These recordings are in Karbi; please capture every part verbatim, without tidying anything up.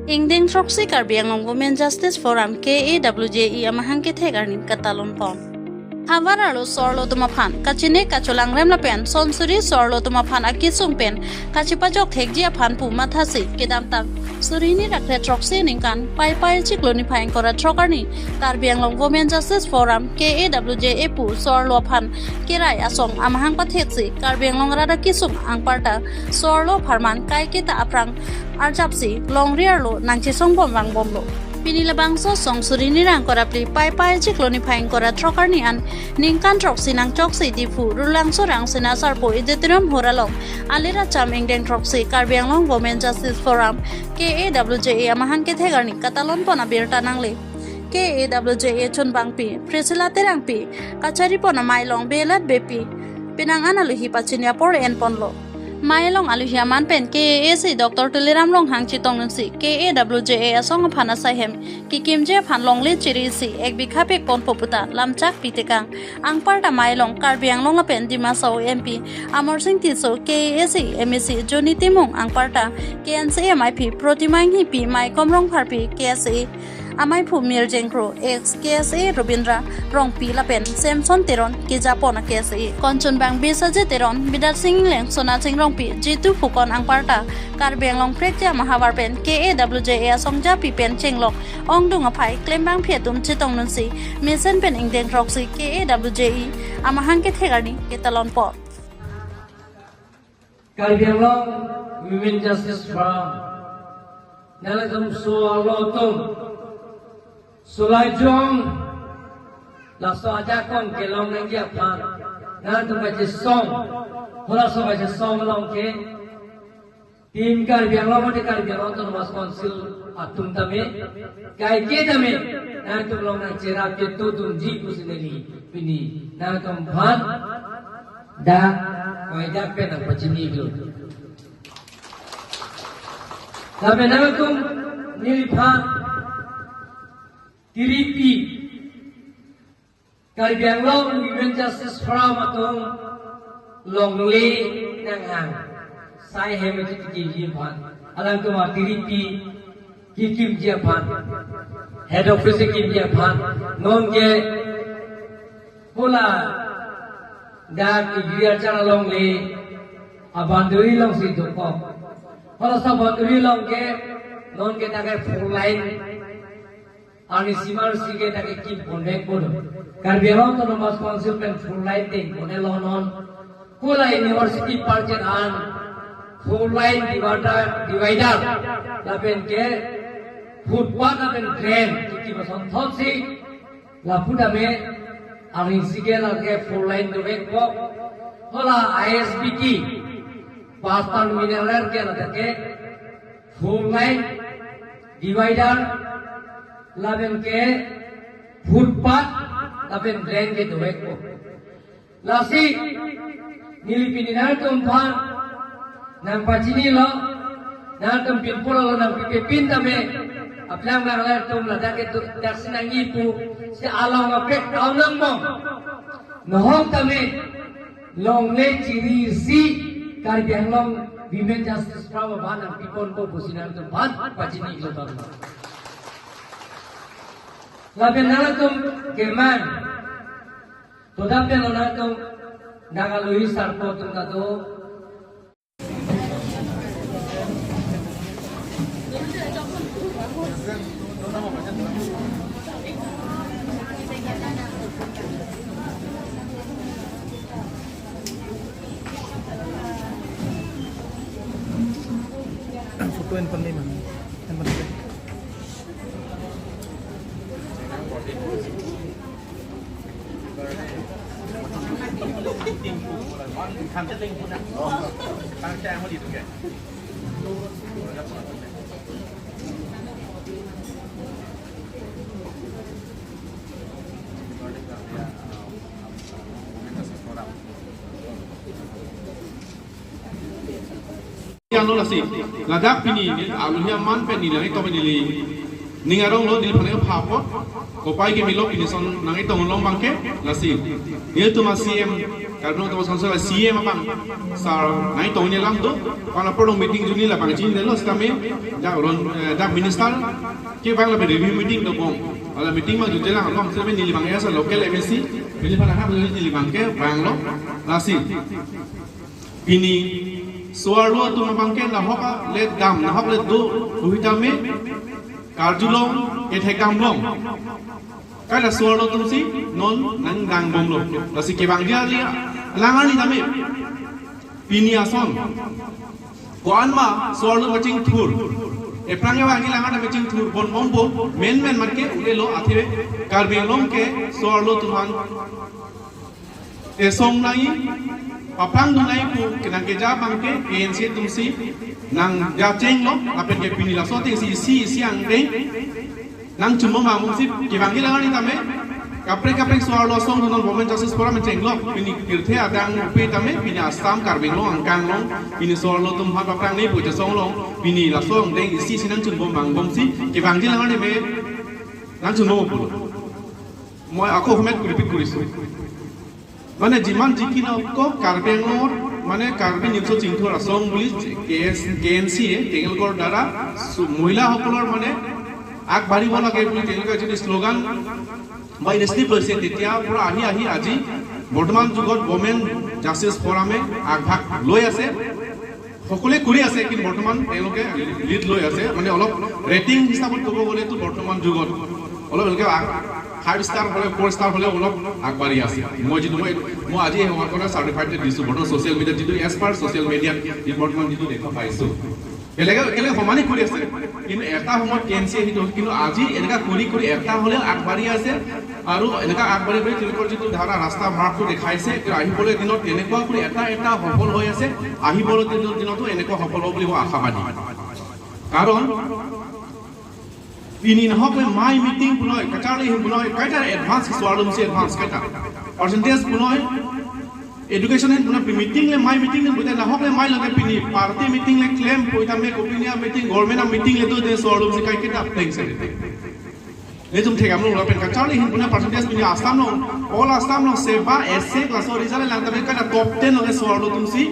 Ingdeng throksi Karbi Anglong Women Justice Forum, K A W J A, amahang kethek arni katalon pon. Havar arlo so-arlo atum aphan kachini kacholangrem lapen sonsuri so-arlo atum aphan akesung pen kachipajok thekji aphan pu mathasi kedamtang suri hini ra kre throksi aningkan Paipai chiklo niphai ingkoi ra throk arni Karbi Anglong Women Justice Forum, K A W J A pu so-arlo aphan kerai asong amahang patheksi Karbi Anglong arat akesung anparta so-arlo apharman kaiketa aphrang arjapsi longri arlo nangchesong bom vangbomlo. Pini labangso song suri hini ra ingkoi ra phli Paipai chiklo niphai ingkoi ra throk arni an ningkan throksi nangchoksi Diphu Rulangso Rangsina Sarpo Auditorium Hall along alir acham ingdeng throksi Karbi Anglong Women Justice Forum, K A W J A, amahang kethek arni katalon pon abirta nangle K A W J A chunbangpi Priscilla Terangpi kachari pon amei along belat bepi penang an aluhi pachini apor en ponlo. Mei along aluhi aman pen K A A C Doctor Tuliram Ronghang chetongdunsi K A W J A asong aphan asai hem kekimji aphan longle chiri isi ek bikha pek ponpo puta lamchak pitekang. Anparta mei along Karbi Anglong lapen Dima Hasao M P Amarsing Tisso, K A A C M A C Joni Timung, anparta K N C A ameiphu Protima Enghipi, mei kom Rongpharpi, K S A ameiphu Mirjeng Kro, ex K S A Robindra Rongpi lapen Samson Teron, kejapon a K S A Konchanbang Biswajit Teron, Bidyasing Engleng, Sonasing Rongpi, Jitu Phukon, anparta Karbi Anglong prekjam ahavar pen K A W J A asongjapi pen chenglok ongdung aphai klembangpi atum chetongdunsi mesen pen ingdeng throksi K A W J A amahang kethek arni ketalon pon. Karbi Anglong Women Justice Forum, nanglitum so-arlo atum, solai jong, laso ajakong kelong nangji aphan nangtum kachesong, halaso kachesong along ke Team Karbi Anglong mate Karbi Anglong Autonomous Council atum tame, kaike tame, nangtum along nangcherap chetongdunji pusi neli pini nangtum aphan dak koidak pen nangpachinilo. Lapen nangtum neliphan tiripi Karbi Anglong Women Justice Forum atum longle nanghang, sai hem iti tiki aphan, alangtum atiripi kekimji aphan, head office kekimji aphan, non ke hala dak Igri Achar along le a boundary alongsi dokok. Halaso boundary along ke non ke dak ke four lane arni simar si ke dak ke kim ponvek kodo. Karbi Anglong Autonomous Council pen four lane dengponlo non. Hala university parchet an four lane divider, divider. Lapen ke footpath lapen drain kiki pason thotsi lapu tame arni si ke lake four lane dovekpo. Hala I S B T bus terminal ke lake four lane divider lapen ke footpath lapen drain ke dovekpo. Lasi neli pini nangtum aphan nangpachinilo, nangtum pinpurlo nangpipe pin tame, aplang lang atum ladak ke tu daksi nangji pusi along apek aunang mong. Nohok tame longle chiri isi Karbi Anglong Women Justice Forum aphan nangpiponpo pusi nangtum aphan pachinilo tong. Lapen nangtum keman todap pen nangtum nang alohi sarpo atum ta do. Photo en pan ni man. En pan ni. Yang lo lasi, ladak pini, alohi aman pen neli, langit kau neli. Ning aronglo, neliphan pha apot kopai kemelo pini ason nangketong long abangke, lasi nelitum a-C M, Karbi Anglong Autonomous Council a-C M abang sar nangketongji lang do. Pen apor along meeting arni labang chinilo sitame, dak ron, eh, dak minister kevang lapen review meeting dobom. Hala meeting abang junjelang abang sitame neli abang as a local M A C, neliphan ahap neli abangke vanglo, lasi pini so-arlo atum abangke nahok le dam, nahok le do, pu sitame karjulong, kethekdamlong. Kaita so-arlo atumsi non nangdangbomlo. Lasi kevangji alang arni tame pini ason ko-an ma so-arlo kachingthur, ephrang kevangji alang arni tame chingthur bompo, menmen matke ulelo, athe Karbi Anglong ke so-arlo atum aphan esong nangji, paphrangdun nangji pu kenangkeja abangke K N C atumsi nangjachenglo, lapen ke pini laso atengsi isi isi angdeng nangchunbom abangsi kevangji alang arni tame kaprek kaprek so-arlo asong non Women Justice Forum chenglo, pini pirthe adang pu tame pini Assam Karbi Anglong angkang along pini so-arlo atum aphan paphrang nangji pu chesong along pini laso angdeng isi isi nangchunbom abangbomsi kevangji alang arni tame nangchunbom pulo. মই আকৌ অসমীয়াত ৰিপিট কৰিছো, মানে যিমান যিকি নহওক, কাৰ্বি আংলঙত মানে কাৰ্বি নিউজত চিংথুৰ আছং বুলি কে এছ, কে এন চি এ তেওঁলোকৰ দ্বাৰা সু-, মহিলাসকলৰ মানে আগবাঢ়িব লাগে বুলি তেওঁলোকে যিটো শ্লোগান বা ইনিচিয়েটিভ লৈছে, তেতিয়াৰ পৰা আহি আহি আজি বৰ্তমান যুগত Women Justice Forumএ আগভাগ লৈ আছে। সকলোৱে কৰি আছে, কিন্তু বৰ্তমান তেওঁলোকে লিড লৈ আছে। মানে অলপ ৰেটিং হিচাপত ক'ব গ'লেতো বৰ্তমান যুগত অলপ এনেকে ফাইভ ষ্টাৰ হ'লে, ফ'ৰ ষ্টাৰ হ'লে অলপ আগবাঢ়ি আছে। মই যিটো মই, মই আজি এই সভাখনৰ চাৰ্টিফাইড দিছো, বৰ্তমান ছ'চিয়েল মিডিয়াত যিটো, এজ পাৰ ছ'চিয়েল মিডিয়াত যি বৰ্তমান যিটো দেখা পাইছো, বেলেগে বেলেগে সমানে কৰি আছে। কিন্তু এটা সময়ত কে এন চি আহিল, কিন্তু আজি এনেকা কৰি কৰি এটা হ'লেও আগবাঢ়ি আছে। আৰু এনেকা আগবাঢ়ি গৈ তেওঁলোকৰ যিটো ধাৰা, ৰাস্তা মাৰ্গটো দেখাইছে, কিন্তু আহিবলৈ দিনত তেনেকুৱা কৰি এটা এটা সফল হৈ আছে, আহিবলৈ দিনত, দিনতো এনেকুৱা সফল হ'ব বুলি মই আশাবাদী। কাৰণ pini nahok le mai meeting punoi, kacharli ahin punoi, kaita advance so-arlo atumsi advance kaita. Percentage punoi, education ahin punoi, meeting le mai meeting le punoi, nahok le mai lage pini, party meeting le klem, pu tame kopi ni a-meeting, government a-meeting le do de so-arlo atumsi kai kaita pleng se. Nelitum thekdamlo lapen kacharli ahin punoi percentage pini Assam along, all Assam along seba, essay, class o result lang tame kaita top ten along so-arlo atumsi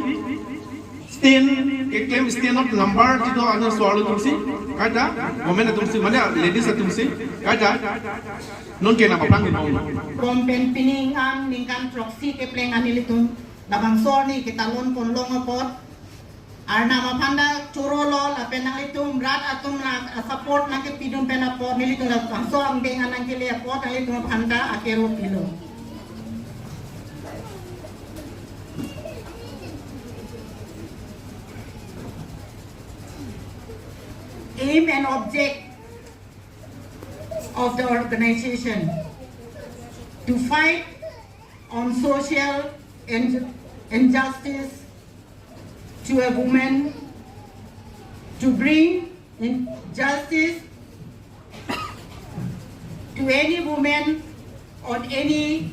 stand, keklem stand of number jitu anu so-arlo atumsi, kaita, women atumsi, mane ladies atumsi, kaita, non ke na paphrang ni mong. Bom pen pini ningkan, ningkan throksi kepleng an nelitum labangso arni ketalon ponlong apot, Arnam aphan ta chorolo lapen nanglitum rat atum na support nangkepidun pen apot, nelitum labangso angdeng an nangkele apot, nanglitum aphan ta akero pilo. Aim and object of the organization to fight on social inj-, injustice to a woman, to bring in justice to any woman on any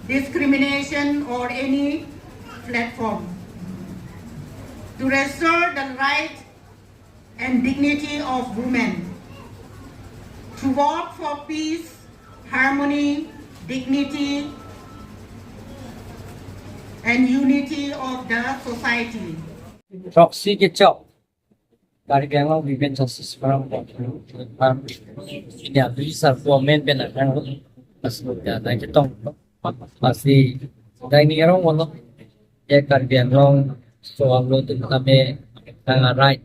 discrimination or any platform, to restore the right and dignity of women, to work for peace, harmony, dignity, and unity of the society. Throksi kechok Karbi Anglong Women Justice Forum, ya, bisa women pen akan masuk ya, na ketong pasi dai ni orang wono ya Karbi Anglong so-arlo atum tame tang right,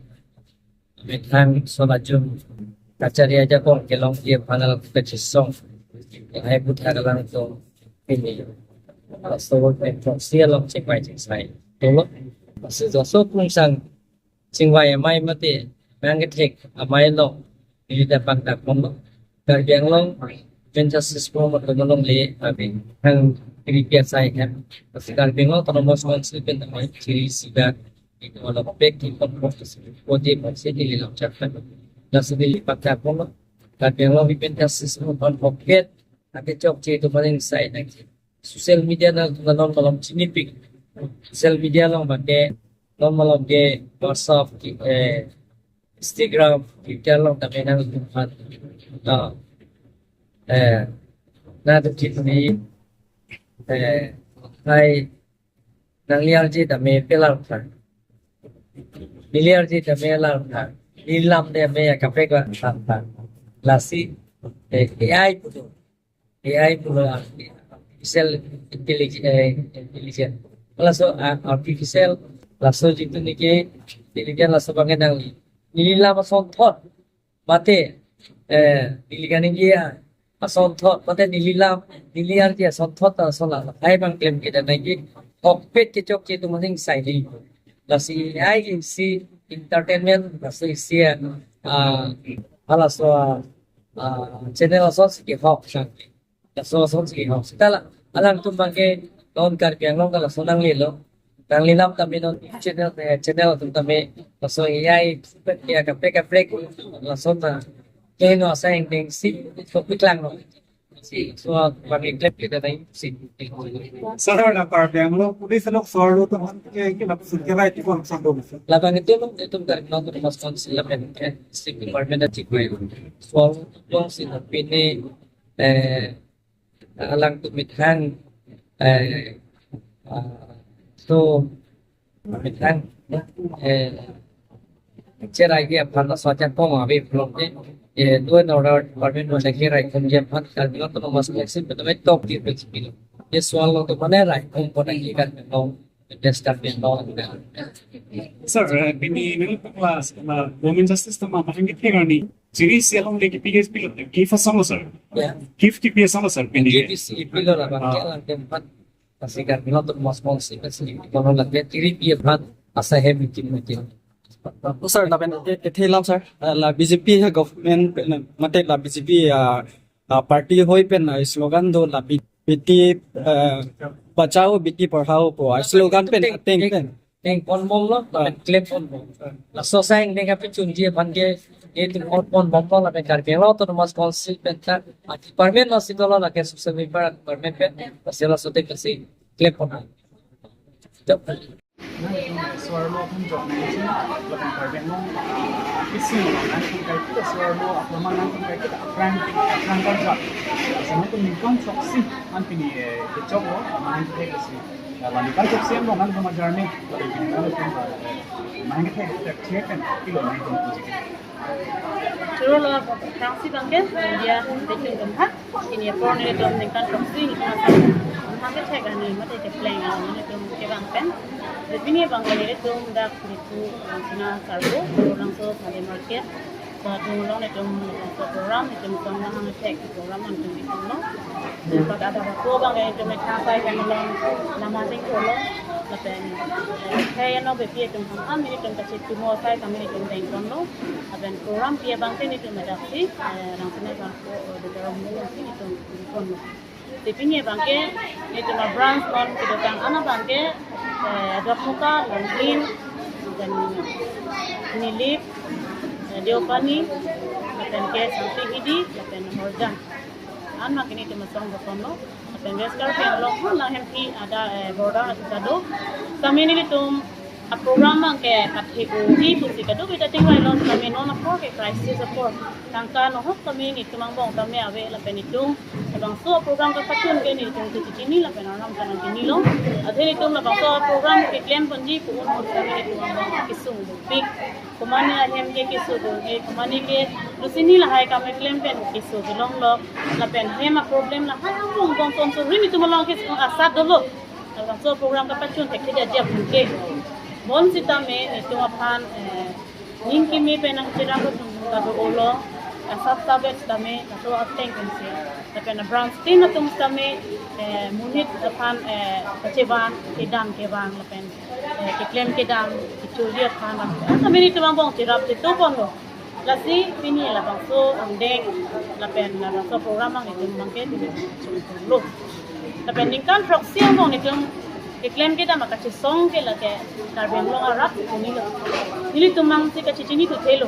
methang solajum kachari ajakong kelong dia panel kechisong. Hai putha kalang to pini. So pen throksi along chingvai chingsai tolo. Pasi joso kungsang chingvai amei mate nangkethek amei along neli ta pangdak bomlo. Karbi Anglong Women Justice Forum atum along le abi hang kiri pia sai hem. Pasi Karbi Anglong Autonomous Council pen amei chiri sida itu ala pek ki pon pon kasi kodi pasi neli lam chakkan. Lasi neli pangdak bomlo. Karbi Anglong Women Justice Forum aphan pocket ake chokche atum paning sai nangji. Social media na, na non malom chinipik. Social media along abangke non malom ke WhatsApp, eh, Instagram, Twitter along tame nangtum aphan, ah, eh, nangtum chini, eh, hai nangli arje tame pelar tha. Neli arje tame lar tha. Neli lam tame ya kaprek lar tha. Lasi, eh, A I pulo. A I pulo artificial intelligence, eh, intelligence. Laso, ah, artificial, laso jitu neke intelligence laso abang ke nangli. Neli lam asonthot. Mate, eh, neli kaningje asonthot, mate neli lam, neli arje asonthot ta sola. Hai abang klem kita nangji. Hokpet kechokche atum aning sai ni. Lasi A I isi entertainment, lasi isi, ah, halaso, ah, channel asonsi kehok sang. Laso asonsi kehok. Seta la, alangtum abang ke non Karbi Anglong ta laso nanglelo. Nangli lam tame non channel, eh, channel atum tame laso A I ya kaprek kaprek laso ta. Keno asai ingdeng si, so piklang lo. Si, so abang ke klem kita tadi si. Sir, la Karbi Anglong police lok sorlo atum aphan ke, ke lapuson ke right ko sang do, sir? Labang itum, itum Karbi Anglong Autonomous Council lapen, eh, District Department achikoi. Sorlo si pine, eh, alangtum methang, eh, ah, so methang, eh, cherai ke aphan laso ajakong ave pulote, eh, law and order department along cherai kumji aphan Karbi Anglong Autonomous Council pen tok di principle. Ye soal lo to mane rai kum pon nangji kan no, des Karbi Anglong. Sir, eh, pini neli kelas, eh, Women Justice atum aphan kethek arni chiri isi along le kipi ke pilo, gift asonlo, sir. Ya. Gift kipi asonlo, sir, pini? Gift isi pilo la bang, ah, ke alangtum aphan. Pasi Karbi Anglong Autonomous Council, pasi kono lagi chiri pi aphan asai hem ikim ikim. Oh, sir, lapen e, ethe lam, sir, ah, la B J P government pen, mate la B J P, ah, ah, party ahoi pen, ah, slogan do la bi-, beti, ah, bachao beti padhao pu, ah, slogan pen, teng, ateng teng, pen. Teng pon bomlo, ah, lapen klem pon bom. Laso asai ingdeng kapachunji aphan ke, itum pon bomlo lapen Karbi Anglong Autonomous Council pen ta, ah, department lo si dolo lake social welfare department pen, pasi laso te pasi klem pon. Jab. Soarlo atum jok nangji, lapen Karbi Anglong, ah, isi nangtum kaiketa, soarlo atum nangtum kaiketa, aphrang, aphrang karjap. Laso atum ningkan throksi an pini, eh, kechoklo, main kethek si. Lapen ningkan throksi an lo nangtum ajar ni, lapen pini nangtum, eh, main kethek, kethek, kethek, kilo nangtum kejik. Churolo aphrangsi abang ke, India, Beijing tum ha. Pini apor nelitum ningkan throksi ni kasa. Hang kethek ani mate kepleng ani nelitum kevang pen. Pini abang ke nelitum dak Diphu Rangsina Sarbo, Langso Sunday Market. Sa dung along nelitum sa program, nelitum song hang kethek program nelitum bikin lo. Pada ada ko abang nelitum thang sai kan along nama sing ko lo. Lapen, eh, kaya no bepi nelitum ham am nelitum kachit tumo sai kami nelitum dengkon lo. Lapen program pi abang ke nelitum adak si, eh, Rangsina Sarbo, eh, Dr. Ramon si nelitum dengkon lo. Pini abang ke, nelitum abranch non kedotang an abang ke, eh, Dokmoka, Langhin, lapen Nilip, eh, Deopani, lapen ke Sangti Hidi, lapen Horjang. An abang ke nelitum asong dokonlo, lapen West Karbi Anglong, ho lang hempi ada, eh, border ati kado. Kami nelitum aprogram abang ke kathe-o-i pusi kadokave ta chingvailo, kami non apor ke crisis apor. Tangka nohok kami nelitum angbong tame ave lapen nelitum labangso program kapachun ke nelitum kachechini lapen aram ta nangchinilo. Athe nelitum labangso program keklem ponji pu-un ahut kami nelitum angbong kesung dopik. Komane ahem ke keso do, eh, komane ke lusini lahai kam keklem pen keso kelong lo. Lapen hem aproblem lahai angbong angbong tonsuri nelitum along ke asat dolo. Labangso program kapachun thektheji aphan ke. Bonsitame nelitum aphan, eh, ning kimi pen nangcherap atum ta do-olo, asap sabet tame, laso ateng pensi. Lapen abranch tin atum tame, eh, monit aphan, eh, kachevan, kedam kevang, lapen, eh, keklem kedam, kecholi aphan, lapen tame nelitum angbong cherap cheto ponlo. Lasi pini labangso angdeng, lapen labangso program abang nelitum abang ke lo. Lapen ningkan throksi angbong nelitum keklem kedam akachesong ke lake Karbi Anglong arat chinilo. Nelitum abang si kachechini thuthelo.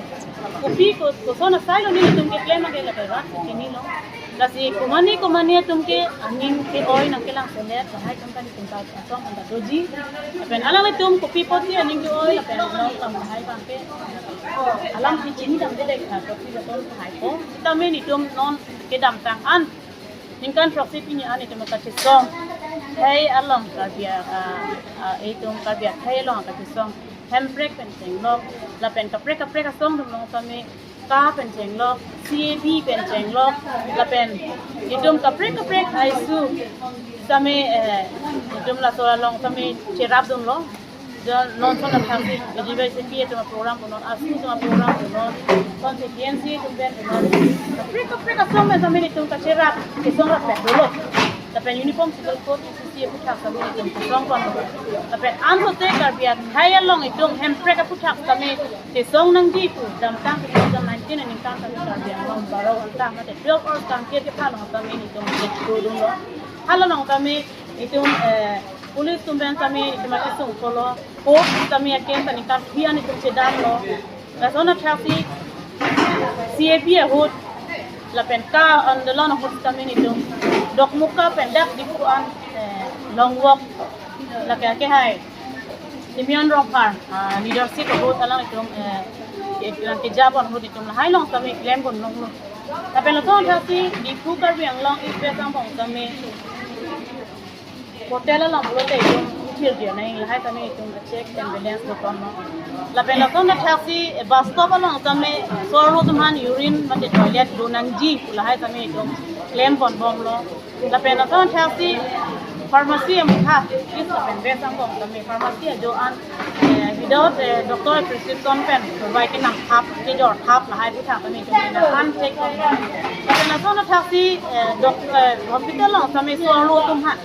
Kopi ko, koson asai lo nelitum keklem ke lake rat chinilo. Lasi komane komane atum ke aning ke-oi nangkelang selet, lahai atum kan itum ta asong kan ta doji. Lapen alanglitum kopi apotsi aning ke-oi, lapen along kam lahai abang ke alam ke chinidamde dek, ah, kopi atum lahai ko. Sitame nitum non kedamtang an, ningkan throksi pini an itum kachesong khei along Karbi, ah, ah, itum Karbi akhei along kachesong Hemprek pen chenglok, lapen kaprek kaprek asong atum along tame KA pen chenglok, C A B pen chenglok, lapen itum kaprek kaprek ahisu tame, eh, itum laso along tame cherapdunlo. Jon non son athak si A D Y C P atum program punon, ASU atum program punon, son si T N C atum pen punon. Kaprek kaprek asong pen tame itum kacherap, kesong rap pen dolo. Lapen Uniform Civil Code, U C C aphuthak tame itum kesong pon. Lapen anlote Karbi akhei along itum Hemprek aphuthak tame kesong nangji pu damtang two thousand nineteen aningkan tame Karbi Anglong baro anta mate twelve hours tangkir kepha along tame itum kedodunlo. Hala along tame itum, eh, police atum pen tame itum akesung polo, court tame aken tame kangpi an itum chedamlo. Lason athak si C A B ahut lapen KA andolon ahut tame itum Dokmoka pen dak Diphu an, eh, long walk, lake akehai Simeon Ronghar, ah, leadership ahut alanglitum, eh, ke-, kejapon ahut itum lahai along tame klem pon longlo. Lapen lason athak si Diphu Karbi Anglong East West angbong tame hotel along pulote itum thir dia nai, lahai tame itum check and balance do pon lo. Lapen lason athak si, eh, bus stop along tame so-arlo atum aphan urine mate toilet do nangji pu lahai tame itum klem pon bomlo. Lapen lason athak si pharmacy amukha, East lapen West angbong tame pharmacy ajo an, eh, without, eh, doctor prescription pen provide kenangthap, kejorthap lahai aphuthak tame itum nangkhan check pon lo. Lapen lason athak si, eh, doc-, eh, hospital along tame so-arlo atum aphan,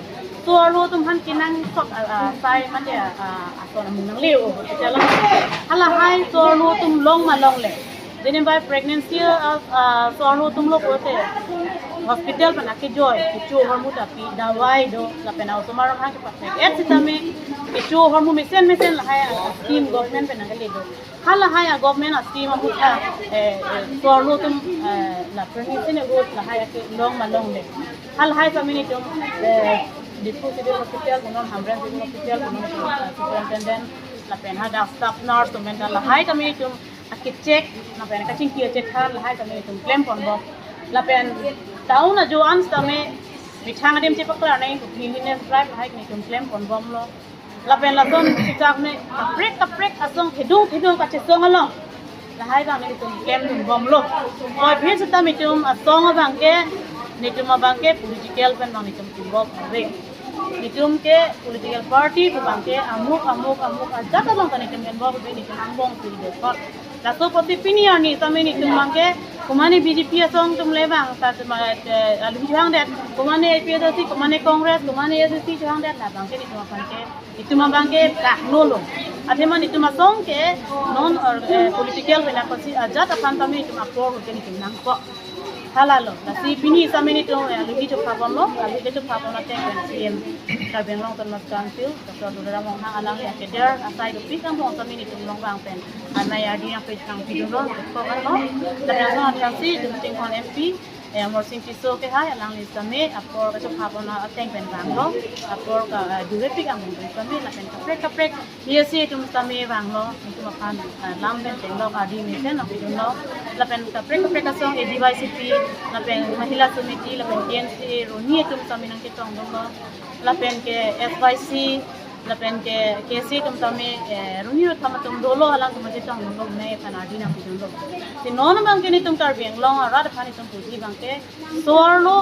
so-arlo atum aphan kenangsot, ah, ah, sai mate, ah, ah, ason amung nangle-o hospital along. Halahai so-arlo atum long ma longle. Jene bai pregnancy, ah, ah, so-arlo atum lo pulote hospital pen akejoi, kecho ahormu ta pi, dawai do, lapen osomar aphan kepathek et sitame kecho ahormu mesen mesen lahai, ah, scheme government pen nangkele do. Halahai a-government a-scheme amukha, eh, eh, so-arlo atum, eh, la pregnancy ne go lahai ake long ma longle. Halahai tame itum, eh, Diphu Civil Hospital punon, Hamren Civil Hospital punon, eh, superintendent lapen hadak staff nurse atum pen ta lahai tame itum ake-check, lapen kachingki achethan lahai tame itum klem pon bom. Lapen town ajo an tame methang adim chepaklar nai cleanliness drive lahai tame itum klem pon bomlo. Lapen lason sitame kaprek kaprek asong thedung thedung kachesong along lahai abang nelitum klemdun bomlo. Oi, phi sitame itum asong abang ke, nelitum abang ke political pen abang nelitum involve ave. Nelitum ke political party pu abang ke amuk amuk amuk ajat along ta nelitum involve ave, nelitum angbong puri do thot. Laso apotsi pini arni tame nelitum abang ke komane B J P asong atum le abang ta tuma, eh, alu chehangdet, komane A P H L C, komane Congress, komane A I C C chehangdet, labang ke nelitum aphan ke itum abang ke kah nolo. Athema itum asong ke non or, eh, political pen apotsi ajat aphan tame itum apor ke itum nangkok. Halalo. Lasi pini tame itum, eh, alu kecho phabomlo, alu kecho phabom ateng pen C E M Karbi Anglong Autonomous Council, Doctor Tuliram Ronghang alangli akeder asai dopik angbong tame itum along abang pen anai ardi nangpejang pidunlo, kok anlo. Lapen lason athak si itum chingkon M P, eh, Amarsing Tisso kehai alangli tame apor kecho phabom ateng pen vanglo, apor ka, eh, durepik angbong tame lapen kaprek kaprek B S C atum tame vanglo, itum aphan, eh, lam pen tenglok ardi mesen nangpidunlo, lapen kaprek kaprek asong A D Y C P, lapen Mahila Samiti, lapen K N C A, roni atum tame nangketongdunlo, lapen ke S Y C, lapen ke K C atum tame, eh, roni rothom atum dolo, alanglitum chetongdunlo, ne aphan ardi nangpidunlo. Si non abang ke nelitum Karbi Anglong arat aphan itum puji abang ke, so-arlo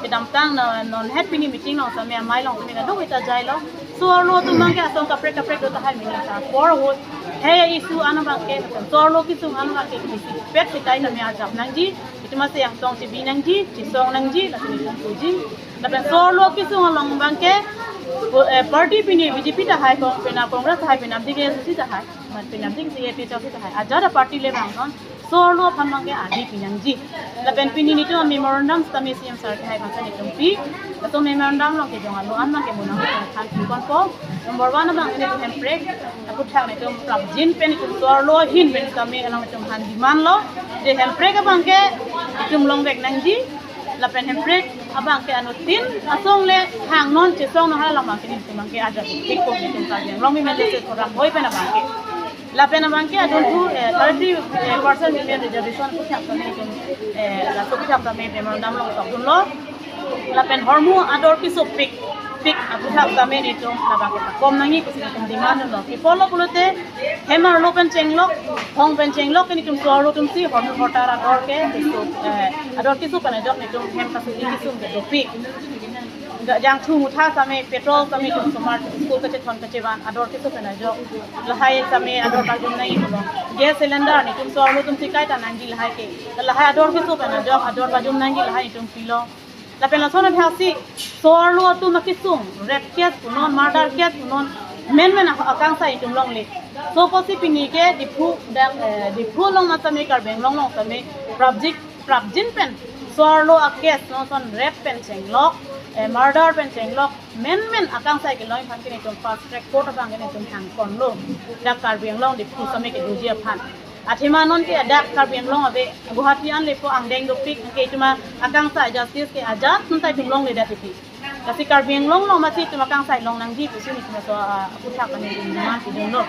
kedamtang na non het pini meeting along tame amei along tame kadokave ta jailo. So-arlo atum abang ke asong kaprek kaprek do tahai mini ta apor ahut, hei issue an abang ke, so-arlo kesung an abang ke isi pet sitai tame arjap nangji, itum asai angtong chebi nangji, chesong nangji, lapen itum puji. Lapen so-arlo kesung along abang ke, eh, party pini B J P tahai, kong penap Congress tahai, penapdik A I C C tahai, mat penapdik si A P H L C tahai, ajat a-party le vangnon, so-arlo aphan abang ke ardi pinangji. Lapen pini nelitum memorandum tame C M sir kehai aphan nelitum pi. Laso memorandum along kejong alo an abang ke mo nangthan ponpo. Number one abang ke nelitum hemprek aphuthak nelitum prapjin pen itum so-arlo ahin pen tame alangtum aphan demand lo. Je hemprek abang ke itum longvek nangji. Lapen Hemprek abang ke anuttin asong le hang non chesong non hala abang ke nelitum abang ke aja thik ko nelitum Karbi Anglong Women Leaders Forum hoi pen abang ke. Lapen abang ke adon thu, eh, thirty, eh, percent women reservation aphuthak tame nelitum, eh, laso aphuthak tame memorandum along tokdunlo. Lapen hormu ador kesopik pik aphuthak tame nelitum labang ke kom nangji pusi nelitum demand lo. Pi apotlo pulote hem arlo pen chenglok, hong pen chenglok ke nelitum so-arlo atum si hormu hortar ador ke, eh, ador keso pen ajok nelitum hem kasu kesung ke dopik. Ga jangthu mutha tame petrol tame nelitum osomar school kachethon kachevan ador keso pen ajok. Lahai tame ador pajum nangji pulo. Gas cylinder nelitum so-arlo atum si kaita nangji lahai ke. Lahai ador keso pen ajok ador pajum nangji lahai nelitum pilo. Lapen lason athak si so-arlo atum akesung rape case punon, murder case punon, menmen ak-, akangsai nelitum longle. So apotsi pini ke Diphu dak, eh, Diphu along ma tame Karbi Anglong along tame prapjin prapjin pen so-arlo a-case non ason rape pen chenglok, eh, murder pen chenglok, menmen akangsai kelong aphan ke nelitum fast track court abang ke nelitum thang ponlo. Dak Karbi Anglong Diphu tame kedoji aphan. Athema non ke dak Karbi Anglong ave, Guwahati an lepo angdeng dopik, ke itum akangsai justice ke ajat nontai itum longledet titi. Lasi Karbi Anglong along masi itum akangsai long nangji pusi nelitum laso, ah, aphuthak kami demand pidunlo.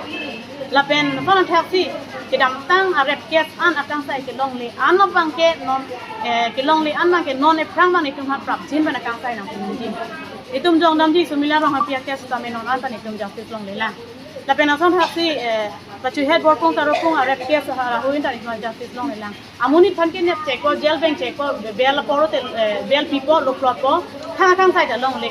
Lapen lason athak si kedamtang a-rape case an akangsai kelongle an abang ke non, eh, kelongle an abang ke non ephrang abang nelitum ha prapjin pen akangsai nangji. Itum jong damji Sumila Ronghapi a-case tame non anta nelitum justice longlelang. Lapen lason athak si, eh, Pachuhet Borpung Taropung a-rape case ha rahui anta nelitum justice longlelang. Amonit aphan ke nep cheko, jail beng cheko, bail apor te, eh, bail pipo, loplotpo, thang akangsai ta longle.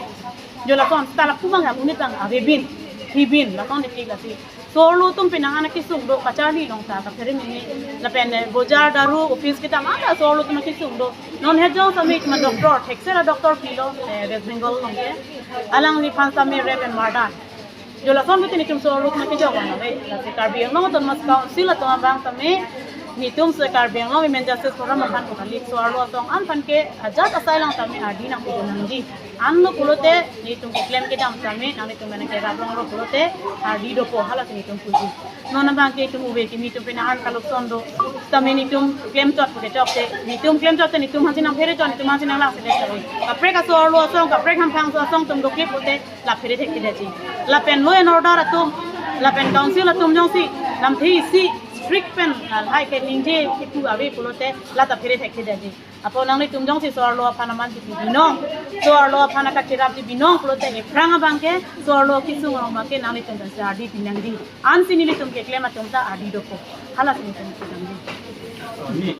Jo lason, seta lapu abang amonit abang avebin, thibin, lason nelitum lasi. So-arlo atum penang an akesung do, kacharli along ta, kaphere mene, lapen, eh, bojar daru, office kedam, anta so-arlo atum akesung do. Non hejong tame ma doctor, thekser a-doctor pilo, eh, West Bengal along ke. Alangliphan tame rape and murder. Jo lason ke nelitum so-arlo atum akejok an ave. Lasi Karbi Anglong Autonomous Council atum abang tame nelitum so Karbi Anglong Women Justice Forum aphan ko kali so-arlo asong an aphan ke ajat asai along tame ardi nangpidun nangji. Anlo pulote nelitum keklem kedam tame nanglitum mena kerap longlo pulote ardi dopo halasi nelitum puji. Non abang ke itum ove ke nelitum penang an kalokson do. Tame nelitum klemchot puke chokche. Nelitum klemchot te nelitum aphansi nangphere chot, nelitum aphansi nanglangselet chot. Kaprek aso-arlo asong, kaprek hamphang aso asong atum dokle pute la phere thekthedetji. Lapen law and order atum, lapen council atum jongsi lamthe isi strict pen, ah, lahai ke ningje kipu ave pulote la ta phere thekthedetji. Apot nanglitum jongsi so-arlo aphan aman kipu binong, so-arlo aphan akacherapji binong pulote ephrang abang ke so-arlo kesung arong abang ke nanglitum ta si ardi pinangji. Ansi nelitum keklem atum ta ardi dopo. Halasi nelitum si damji.